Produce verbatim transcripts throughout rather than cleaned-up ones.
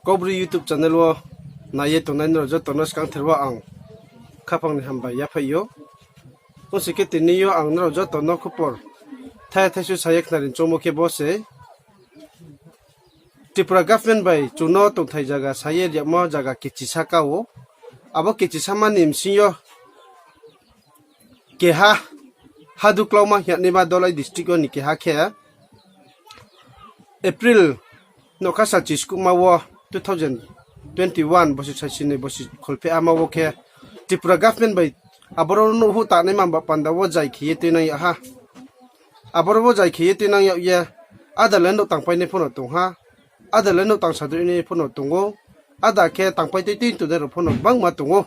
Kaubru YouTube channel wo nai ye tongnai nrao joto no skangther wo ang khaphang ni hambai yaphaih ou. Ong sing khe tini yo ang nrao joto no khupor thai thaisu sa ye khnari choungmo khe bo se Tripura government bai chung no tongthai zaga sa ye riyagmo zaga kechisa ka ou. Abo kechisa ma ni bsing yo keha Haduklauma hingnaima Dhalai district yo ni keha khe April nougkha sal chiskuhma wo two thousand twenty one bosi saisinoi bosi kholphehama wo khe Tripura government bai aboro nouhhuh tangnaima ba panda wo zai khe ye tuinang yag ha. Aboro wo zai khe ye tuinang yag ye, ada le nouh tangpainai pho no tong ha, ada le nouh tangsadroinai pho no tong ou, ada khe tangpai tui tui tongnai rao pho no gbangma tong ou.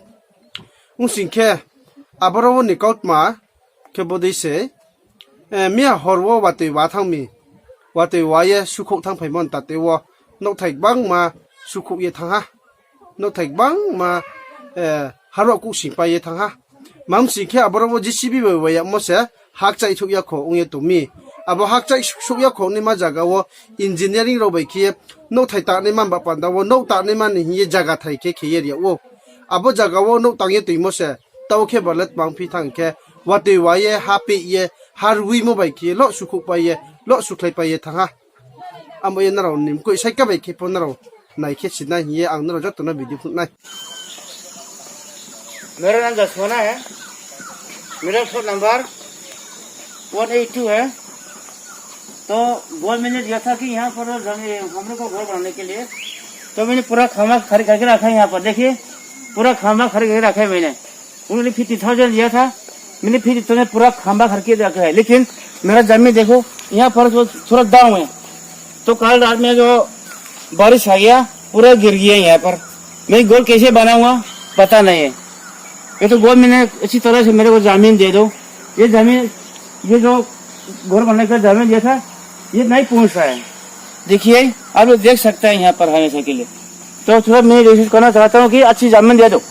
Ong sing khe, aboro wo ni kautma khe bodei se, miya hor wo watoi wa thanng mi, watoi wa ye sukhouh thanngphaimo ni tate wo nouhthai gbangma sukhouh ye thanng ha. Nouhthai gbangma, harao kuhsingpai ye thanng ha. Tma ong sing khe aboro wo J C B bai wai yagmo se hakchaih thouh ya kho ong ye tong mi. Abo hakchaih souh ya kho ongnaima zaga wo engineering rao bai khe ye nouhthai tangnaima ba panda wo nouh tangnaima ni hing ye zaga thai khe khe ye ri yag ou. Abo zaga wo nouh tang ye toimo se tau khe ba le tma ongphi thanng khe watoi wa ye, ha peh ye, ha ruimo bai khe ye, loh sukhouhpai ye, loh sukhlaipai ye thanng ha. Abo ye nrao ni mkoih saika bai khe pho nrao nai khe sinai hing ye ang nrao joto no video phnuh nai. मेरा नाम जसवाना है, मेरा plot number one eight two है। तो गवर्नमेंट ने दिया था कि यहाँ पर जमीन, हम लोग को घर बनाने के लिए, तो मैंने पूरा खामा खरीद करके रखा है यहाँ पर। देखिए, पूरा खामा खरीद करके रखा है मैंने। उन्होंने फिफ्टी थाउजेंड दिया था, मैंने फिफ्टी थाउजेंड पूरा खामा खरीद के रखा है। लेकिन मेरा जमीन देखो, यहाँ पर जो थोड़ा डाउन है, तो कल रात में जो बारिश आ गया, पूरा गिर गया यहाँ पर। मैं घर कैसे बनाऊंगा, पता नहीं है। ये तो गवर्नमेंट ने अच्छी तरह से मेरे को जमीन दे दो। ये जमीन, ये जो घर बनाने का जमीन दिया था, ये नहीं पहुंच रहा है। देखिए, आप लोग देख सकते हैं यहाँ पर हमेशा के लिए। तो थोड़ा मैं रिक्वेस्ट करना चाहता हूँ कि अच्छी जमीन दे दो।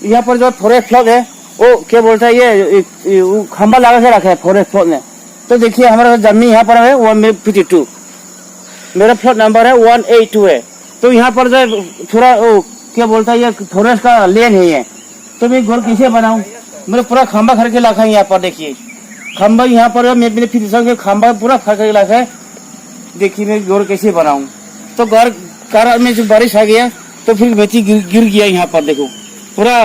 यहाँ पर जो फॉरेस्ट प्लॉट है, वो क्या बोलता है, ये, ये, ये वो खंभा लगा के रखा है फॉरेस्ट प्लॉट में। तो देखिए, हमारा जमीन यहाँ पर है वन फिफ्टी टू, मेरा प्लॉट नंबर है वन एट टू है। तो यहाँ पर जो है थोड़ा वो क्या बोलता है, ये फॉरेस्ट का लैंड है ये। तो मैं घर कैसे बनाऊँ? मैंने पूरा खंभा खड़ के रखा है यहाँ पर, देखिए। खंभा यहाँ पर है, मैं, मैंने फिर से खंभा पूरा खड़ के रखा है। देखिए, मैं घर कैसे बनाऊँ? तो घर, कार में जो बारिश आ गया, तो फिर मिट्टी गिर, गिर गया यहाँ पर, देखो। पूरा,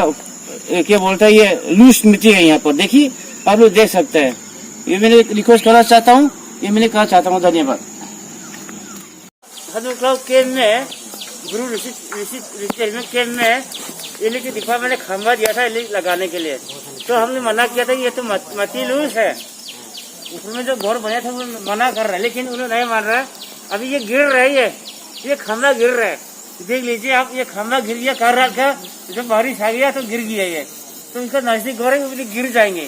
ए, क्या बोलता है, ये लूज मिट्टी है यहाँ पर। देखिए, आप लोग देख सकते हैं। ये मैंने रिक्वेस्ट करना चाहता हूँ, ये मैंने कहना चाहता हूँ। धन्यवाद। हनुक्राव कैंप में, गुरु ऋषि, ऋषि, ऋषि में कैंप में, इलेक्ट्रिक डिपार्टमेंट ने खंभा दिया था इलेक्ट्रिक लगाने के लिए। तो हमने मना किया था कि ये तो मत-, मती लूज है। ऊपर में जो घर बनाया था वो मना कर रहा है, लेकिन उन्होंने नहीं मान रहा है। अभी ये गिर रहा है, ये, ये खंभा गिर रहा है। देख लीजिए आप, ये खंभा गिर गया, कल रात का जब बारिश आ गया तो गिर गया ये। तो इसका नजदीक घर है, वो भी गिर जाएंगे।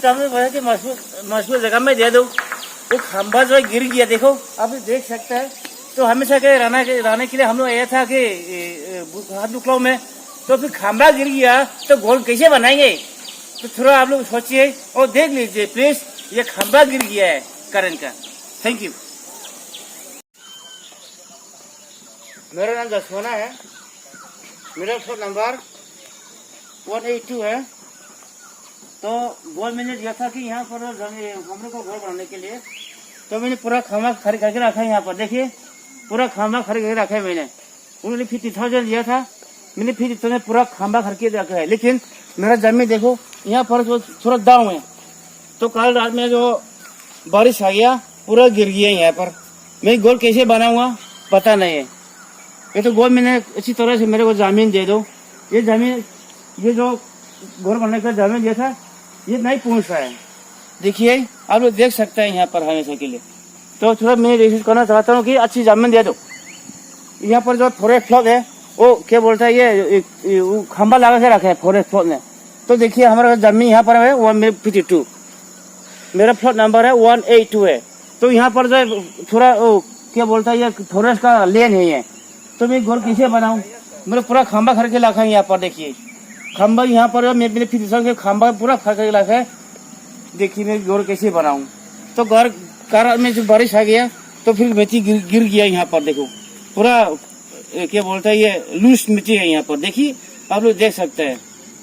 तो हमने बोला कि मशहूर, मशहूर जगह में दे दो। वो खंभा जो है गिर गया, देखो, आप देख सकते हैं। तो हमेशा के रहना के, रहने के लिए हम लोग आया था कि, ए, ए, हनुक्राव में, तो फिर खंभा गिर गया, तो घर कैसे बनाएंगे? तो थोड़ा आप लोग सोचिए और देख लीजिए प्लीज, ये खंभा गिर गया है करंट का। Thank you. मेरा नाम जसवाना है, मेरा plot number one eight two है। तो गवर्नमेंट ने दिया था कि यहाँ पर जमीन, हम लोग को घर बनाने के लिए, तो मैंने पूरा खंभा खड़ी करके रखा है यहाँ पर। देखिए, पूरा खंभा खड़ी करके रखा है मैंने। उन्होंने फिफ्टी थाउजेंड दिया था, मैंने फिफ्टी थाउजेंड पूरा खंभा खड़ी के रखा है। लेकिन मेरा जमीन देखो, यहाँ पर जो थोड़ा डाउन है, तो कल रात में जो बारिश आ गया, पूरा गिर गया यहाँ पर। मैं घर कैसे बनाऊंगा, पता नहीं है। ये तो गवर्नमेंट ने अच्छी तरह से मेरे को जमीन दे दो। ये जमीन, ये जो घर बनाने का जमीन दिया था, ये नहीं पहुंच रहा है। देखिए, आप लोग देख सकते हैं यहाँ पर हमेशा के लिए। तो थोड़ा मैं रिक्वेस्ट करना चाहता हूँ कि अच्छी जमीन दे दो। यहाँ पर जो फॉरेस्ट प्लॉट है, वो क्या बोलता है, ये, ये, ये वो खंभा लगा के रखा है फॉरेस्ट प्लॉट में। तो देखिए, हमारा जमीन यहाँ पर है वन फिफ्टी टू, मेरा प्लॉट नंबर है वन एट टू है। तो यहाँ पर जो है थोड़ा वो क्या बोलता है, ये फॉरेस्ट का लैंड है ये। तो मैं घर कैसे बनाऊँ? मैंने पूरा खंभा खड़ के रखा है यहाँ पर, देखिए। खंभा यहाँ पर है, मैं, मैंने फिर दूसरा के खंभा पूरा खड़ के रखा है। देखिए, मैं घर कैसे बनाऊँ? तो घर, कार में जो बारिश आ गया, तो फिर मिट्टी गिर, गिर गया यहाँ पर, देखो। पूरा ये क्या बोलता है, ये लूज मिट्टी है यहाँ पर, देखिए, आप लोग देख सकते हैं।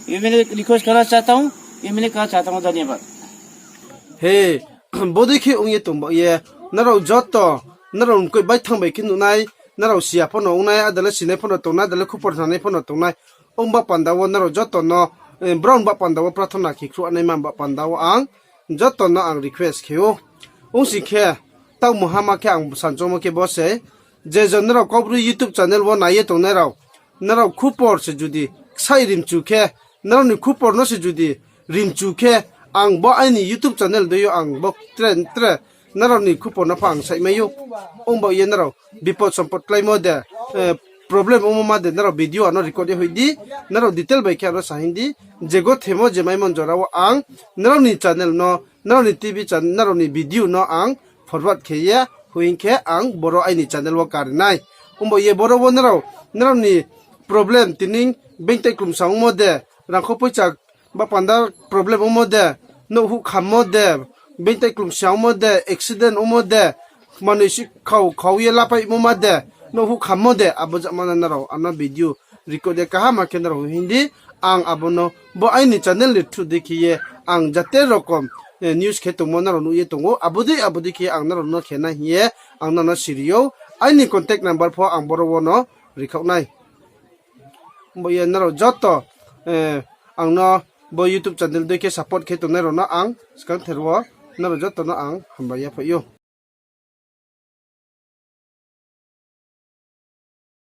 ये मैंने रिक्वेस्ट करना चाहता हूँ, ये मैंने कहा चाहता हूँ, धन्यवाद। He, bodei khe ong ye tong ba ye, nrao joto, nrao mkoih baithang bai khe nuhnai, nrao siya pho no ong nai, adale sinai pho no tong nai, adale khupor sanai pho no tong nai. Ong ba panda wo nrao joto no, eh, brao ba panda wo prathona khe khruh nai man ba panda wo ang joto no ang request khe ou. Ong sing khe, taoh muhama khe ang sanchomo khe bo se, je jon nrao Kaubru YouTube channel wo nai ye tongnai rao, nrao khupor se judi ksaih rimchu khe, nrao ni khupor no se judi rimchu khe, ang bo aini YouTube channel dei yo ang bo tre, tre, nrao ni khupor no pha ang saihmai ou. Ong ba ye nrao bipot sompot kláimo de, eh, problem ongmo ma de, nrao video ano record ye hoih di, nrao detail bai khe ano sa hing di, je gothemo je maimo jora wo ang nrao ni channel no, nrao ni T V channel, nrao ni video no ang forward khe ye, hoih hing khe ang boro aini channel wo kari nai. Ong ba ye boro wo nrao, nrao ni problem tini being tai klum sa ongmo de, rangkho poicha ba panda problem ongmo de, nouh huh khammo de, being tai klum sa ongmo de, accident ongmo de, manoi si khau khau ye lapaimo ma de, nouh huh khammo de, abo jama no nrao ano video record ye kaham khe nrao hing di, ang abo no bo aini channel ni through dei khe ye ang jate rokom, eh, news khe tongmo nrao nuh ye tong ou, abo dei, abo dei khe ang nrao no khe nai hing ye ang nrao no siri ou, aini contact number pho ang boro wo no rikhaoh nai. Bo ye nrao joto, eh, ang no bo YouTube channel dei khe support khe tongnai rao no ang skangther wo nrao joto no ang hambai ya phai ou.